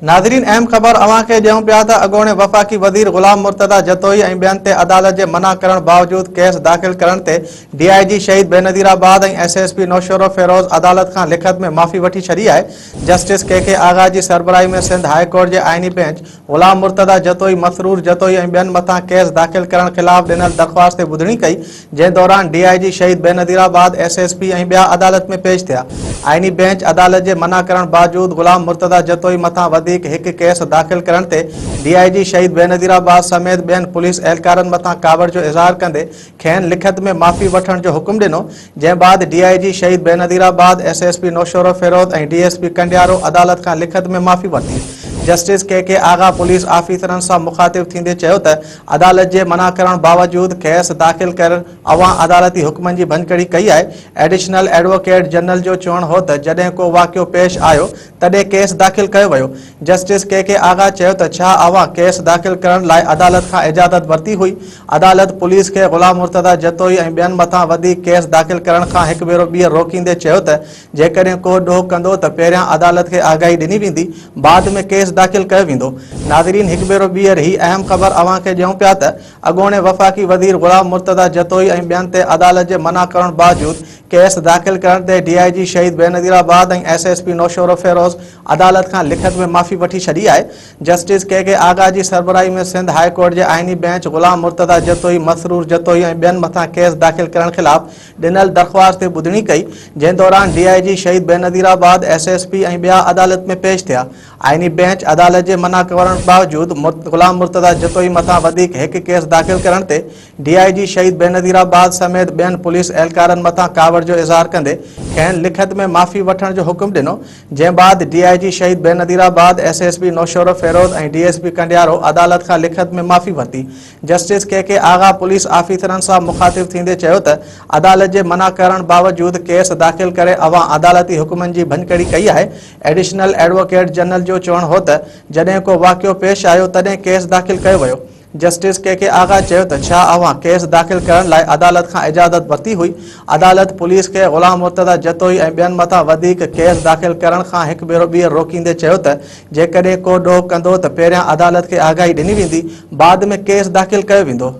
ناظرين اهم خبر اوهان کي ڏيون پيا ته اڳوڻي وفاقي وزير غلام مرتضيٰ جتوئي ۽ ٻين تي عدالت جي منع ڪرڻ باوجود ڪيس داخل ڪرڻ تي ڊي I جي شهيد Benazirabad ۽ S S P Naushahro Feroze عدالت کان لکت ۾ معافي وٺي ڇڏي آهي. جسٽس ڪي ڪي آغا جي سربراهي ۾ سنڌ هاء ڪورٽ جي آئيني بينچ غلام مرتضيٰ جتوئي، مسرور جتوئي ۽ ٻين مٿان ڪيس داخل ڪرڻ خلاف ڏنل درخواست تي ٻڌڻي ڪئي، جنهن دوران ڊي I جي شهيد بينظيرآباد، ايس ايس پي ۽ ٻيا عدالت ۾ پيش ٿيا. آئيني بينچ عدالت جي منع ڪرڻ باوجود غلام مرتضيٰ جتوئي مٿان وڌيڪ هڪ ڪيس داخل ڪرڻ تي ڊي I جي شهيد بينظيرآباد سميت ٻين پوليس اهلڪارن مٿان ڪاوڙ جو اظهار ڪندي کين لکت ۾ معافي وٺڻ جو حڪم ڏنو، جنهن بعد ڊي I جي شهيد Benazirabad, S S P Naushahro Feroze ۽ D S P Kandiaro عدالت کان لکت ۾ معافي ورتي. جسٽس ڪي ڪي آغا پوليس آفيسرن سان مخاطب ٿيندي چيو ته عدالت جي منع ڪرڻ باوجود ڪيس داخل ڪري اوهان عدالتي حڪمن جي ڀڃڪڙي ڪئي آهي. ايڊيشنل ايڊووڪيٽ جنرل جو چوڻ هو ته جڏهن ڪو واقعو پيش آيو تڏهن ڪيس داخل ڪيو ويو. جسٽس ڪي ڪي آغا چيو ته ڇا اوهان ڪيس داخل ڪرڻ لاء عدالت کان اجازت ورتي هئي؟ عدالت پوليس کي غلام مرتضيٰ جتوئي ۽ ٻين مٿان وڌيڪ ڪيس داخل ڪرڻ کان هڪ ڀيرو ٻيهر روڪيندي چيو ته جيڪڏهن ڪو ڏوهه ڪندو ته پهريان عدالت کي آگاهي ڏني ويندي، بعد ۾ ڪيس داخل ڪيو ويندو. ناظرين هڪ ڀيرو ٻيهر هي اهم خبر اوهان کي ڏيون پيا ته اڳوڻي وفاقي وزير غلام مرتضيٰ جتوئي ۽ ٻين تي عدالت جي منع ڪرڻ باوجود ڪيس داخل ڪرڻ تي ڊي I جي شهيد Benazirabad ۽ S S P Naushahro Feroze عدالت کان لکت ۾ معافي وٺي ڇڏي آهي. جسٽس ڪي ڪي آغا جي سربراهي ۾ سنڌ هاء ڪورٽ جي آئيني بينچ غلام مرتضيٰ جتوئي، مسرور جتوئي ۽ ٻين مٿان ڪيس داخل ڪرڻ خلاف ڏنل درخواست تي ٻڌڻي ڪئي، جنهن دوران ڊي I جي شهيد بينظيرآباد، ايس ايس پي ۽ ٻيا عدالت ۾ پيش ٿيا. آئيني بينچ عدالت جي منع ڪرڻ باوجود غلام مرتضيٰ جتوئي مٿان وڌيڪ هڪ ڪيس داخل ڪرڻ تي ڊي I جي شهيد بينظيرآباد سميت ٻين پوليس اهلڪارن مٿان ڪاوڙ جو اظهار ڪندي کين لکت ۾ معافي وٺڻ جو حڪم ڏنو، جنهن بعد ڊي I جي شهيد Benazirabad, S S P Naushahro Feroze ۽ D S P Kandiaro عدالت کان لکت ۾ معافي ورتي. جسٽس ڪي ڪي آغا پوليس آفيسرن سان مخاطب ٿيندي چيو ته عدالت جي منع ڪرڻ باوجود ڪيس داخل ڪري اوهان عدالتي حڪمن جي ڀڃڪڙي ڪئي آهي. ايڊيشنل ايڊووڪيٽ جنرل جو چوڻ هو ته جڏهن ڪو واقعو پيش آيو تڏهن ڪيس داخل ڪيو ويو. جسٽس ڪي ڪي آغا چيو ته ڇا اوهان ڪيس داخل ڪرڻ لاء عدالت کان اجازت ورتي هئي؟ عدالت پوليس کي غلام مرتضيٰ جتوئي ۽ ٻين مٿان وڌيڪ ڪيس داخل ڪرڻ کان هڪ ڀيرو ٻيهر روڪيندي چيو ته جيڪڏهن ڪو ڏوهه ڪندو ته پهريان عدالت کي آگاهي ڏني ويندي، بعد ۾ ڪيس داخل ڪيو ويندو.